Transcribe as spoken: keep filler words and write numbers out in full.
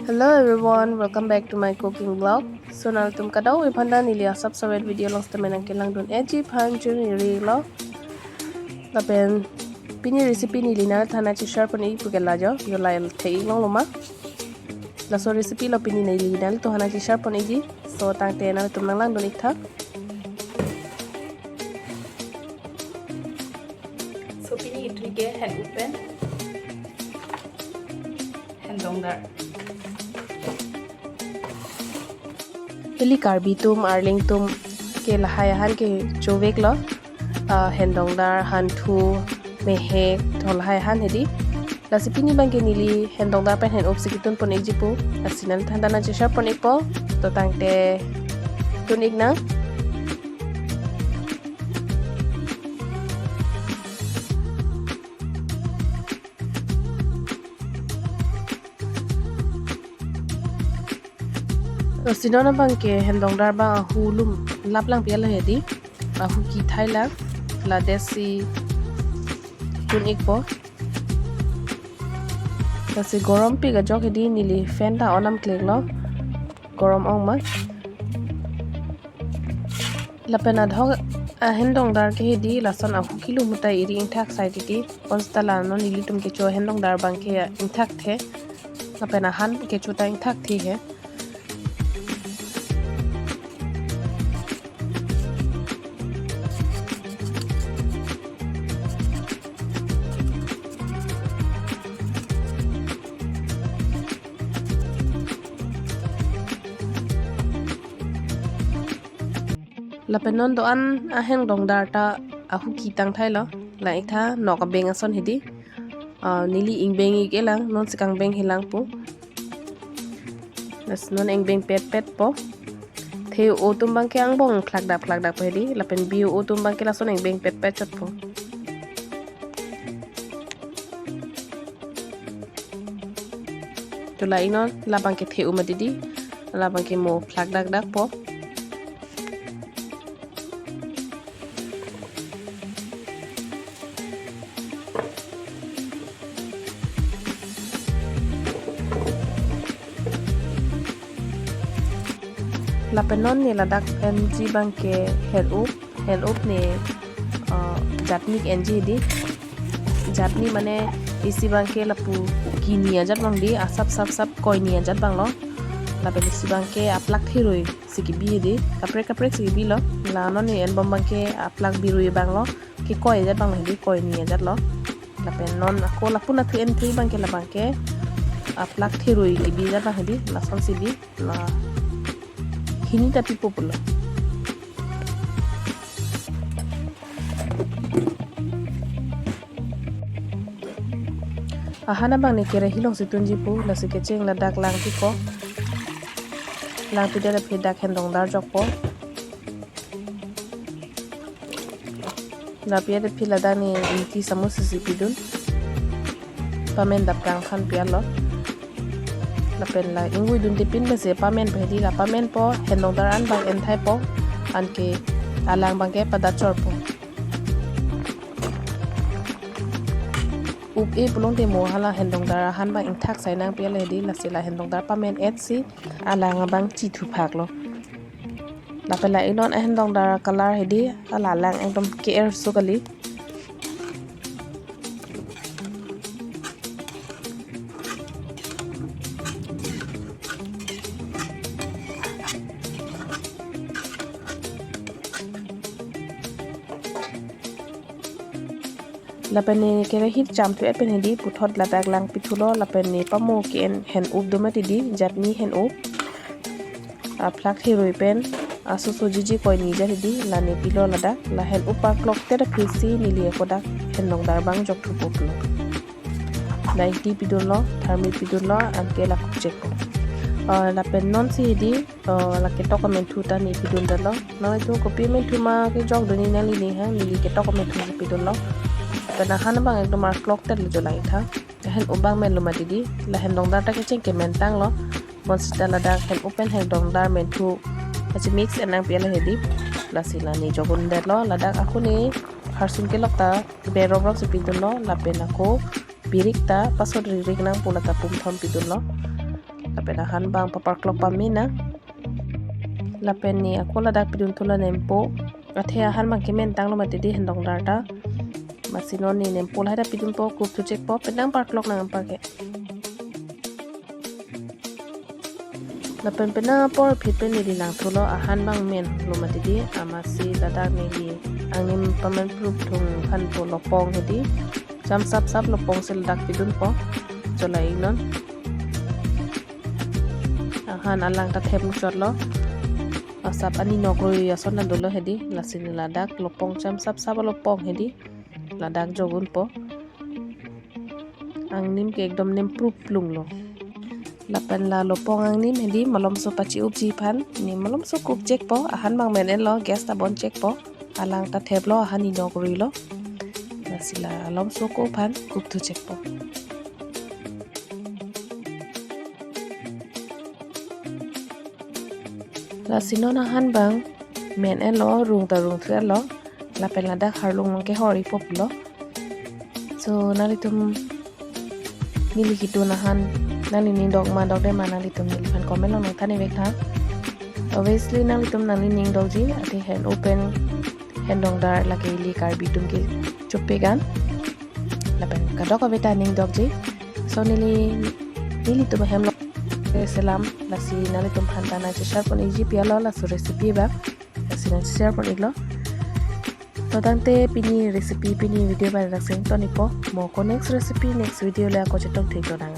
Hello everyone, welcome back to my cooking vlog. So nanglitum kadokave aphan ta neli asap sawet video along sitame nangkelang dun-eji aphan chun iri lo. Lapen pini recipe neli nangliphan nangcheshare pon-ik pu ke la jo, jo la el the-ik longlo ma. Laso recipe lo pini neli nangliphan nangcheshare pon-ikji. So tangte nanglitum nanglang dun-ik tha. So pini itum ke hen-up pen hendongdar. Ili Karbi atum, Arleng atum ke lahai ahan ke chovek lo. Ah, hendongdar, hanthu, mehek, to lahai ahan hedi. Lasi pini abang ke neli hendongdar pen hen-up si ketun pon-ikji pu. Lasi nangliphan ta nangcheshare pon-ikpo. To tangte tun-ik nang. Lasi non abang ke hendongdar abang ahu lum lap lang pi alo hedi. Ahu kithai lang, la det si tun-ikpo. Lasi gorom pik ajok hedi neli fan ta on nam klek lo. Gorom ong ma. Lapen adhok ahendongdar ke hedi lason ahu kelum ahut ta iri ingthak sai titi. Bonsita la non nelitum kecho ahendongdar abang ke ingthak the. Lapen ahan kecho ta ingthak the he. Lapen non do-an ahendongdar ta ahu kitang thai lo. La-ik tha nok abeng ason hedi. Ah, neli ingbeng-ik-e lang, non si kangbeng-he lang pu. Lasi non ingbeng petpet po. Theo atum abang ke angbong phlakdak phlakdak po hedi. Lapen bio atum abang ke lason ingbeng petpet chot po. To la-ik non, labang ke theo ma didi. Labang ke mo phlakdakdak po. Lapen non ne ladak emji abang ke hen-up, hen-up ne, uh, jatni ke-enji hedi. Jatni mane isi abang ke lapu kini ajat abang di, asap sap sap koini ajat abang lo. Lapen isi abang ke aplak theroi si kebi hedi, kaprek kaprek si kebi lo. La non ne enbom abang ke aplak birui abang lo, kekoi ajat abang lo hedi, koini ajat lo. Lapen non ako lapu nathu enthui abang ke labang ke aplak theroi kebi ajat abang hedi, lason si bi, la hini ta pipo pulo. Ahan abang ne kerahi along si tunji pu, lasi kecheng ladak lang piko. Lang pidet aphi dak hendongdar jokpo. Lapidet aphi ladak ne ingti samus isi pidun. Pamen dap kang aphan pi alo. Lapen la ingvoi dun tipin pensi pamen po hedi, la pamen po hendongdar an abang enthai po. Anke alang abang ke padat chor po. Up-e pulote mo hala hendongdar ahan abang ingthak sai nangpi alo hedi, lasi la hendongdar pamen-et si alang abang chithu phak lo. Lapen la-ik non ahendongdar color hedi, hala alang ekdom ke-er su kali. Lapen ne kerahi chamthu-et pen hedi puthot ladak lang pithu lo, lapen ne pamo ke-en hen-up do mati di, jatni hen-up. Aplak theroi pen asoso jiji koini ajat hedi, la ne pilo ladak, la hen-up parklokdet aphi si neli ako dak hendongdar abang jokthu po pulo. La ingti pidun lo, tharmi pidun lo, anke la kukchek po. Ah, lapen non si hedi, ah, la ketok amenthu ta ne pidun det lo. Nanglitum kopi amenthu ma kejok dun ni nangli ni ha, neli ketok amenthu si pidun lo. Lapen ahan abang ekdom arklokdet lo jo lang-ik tha. Hen-up abang men lo mati di, la hendongdar ta kecheng kemen tang lo. Bonsita ladak hen-up pen hendongdar menthu achi mix en nangpi alo hedi. Lasi la ne jok-un det lo, ladak ako ne harsun kelok ta berok rok si pidun lo, lapen ako birik ta pasot ririk nangpo, lata pumthom pidunlo. Lapen ahan bang paparklok pame nang. Lapen ne ako ladak pidun thulo nempo. Athe ahan bang kemen tanglo mati di, hendong dar ta. Amatsi non ne nempo lahai ta pidunpo, cook thuchekpo, pen nangparklok nang anparke. Lapen penang apor phit pen neli nangthulo, ahan bang menlo mati di, amatsi ladak neli angnim pamen prup thung aphan po lopong hedi. Cham sap sap lopong si ladak pidunpo. Chola-ik non. Ahan alang ta thep muchotlo. Asap ani nok rui ason ta dolo hedi. Lasi ne ladak lopong cham sap sap lopong hedi. Ladak jogunpo. Angnim ke ekdom nem prup plunglo. Lapen la lopong angnim hedi malomso pachi-upji aphan. Ne malomso cook chekpo. Ahan bang men-enlo, gas ta bon chekpo. Alang ta theplo, ahan inok ruilo. Lasi la malomso ko aphan cook thuchekpo. Lasi non ahan bang men-enlo, rung ta rungthu-etlo. Lapen ladak harlung nang kehor-ikpo pulo. So nanglitum neli kedun ahan nangli ning dok ma dokde ma, nanglitum neliphan comment along nangthan-ik vek tha. Obviously nanglitum nangli ning dokji, athe hen open hendong dar lake ili Karbi atum ke chopegan. Lapen kadokave ta ning dokji. So neli, nelitum ahem lo selam, lasi nanglitum aphan ta nangcheshare pon-ikji pi alo laso recipe bang. Lasi nangcheshare pon-iklo. To tangte pini recipe, pini video bang ladak si ington-ikpo. Mo ko next recipe, next video le ako chetong theklo nang.